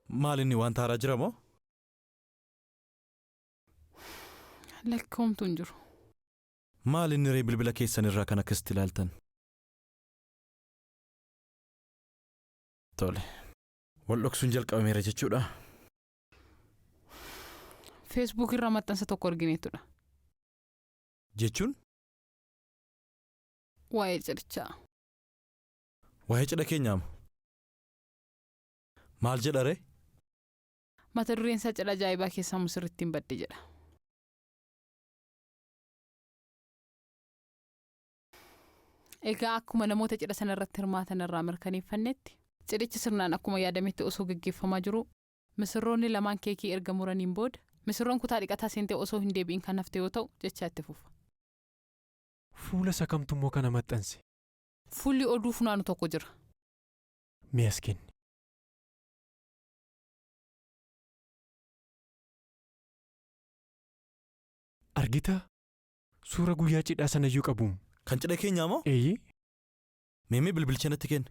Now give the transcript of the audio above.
Maal inni wanta haaraa jira moo? Lakkoomtu hin jiru. Maal inni ree bilbila keessan irraa kan akkasitti ilaaltan? Tole. Wal dhoksuun jalqabameera jechuudha. Feesbuuk irraa maxxansa tokko argineetudha. Jechuun? Waa'ee cidhichaa. Waa'ee cidha keenyaam. Maal jedha ree? Mata dureen isaa cidha ajaa'ibaa keessaa misirrittiin badde jedha. Egaa akkuma namoota cidha sana irratti hirmaatan irraa mirkaneeffannetti cidhichi sirnaan akkuma yaadametti osoo gaggeeffamaa jiruu misirroonni lamaan keekii erga muraniin booda misirroon kutaa dhiqataa seentee osoo hin deebi'in kan hafte yoo ta'u jechaa itti fufa. Fuula isa kamtu immoo kana maxxanse? Fuulli oduu funaanu tokko jira. Mee as kenni. Argitaa? Suura guyyaa cidhaa sanayyuu qabuum. Kan cidha keenyaa moo? Eeyyee. Meemee bilbilicha natti kenni.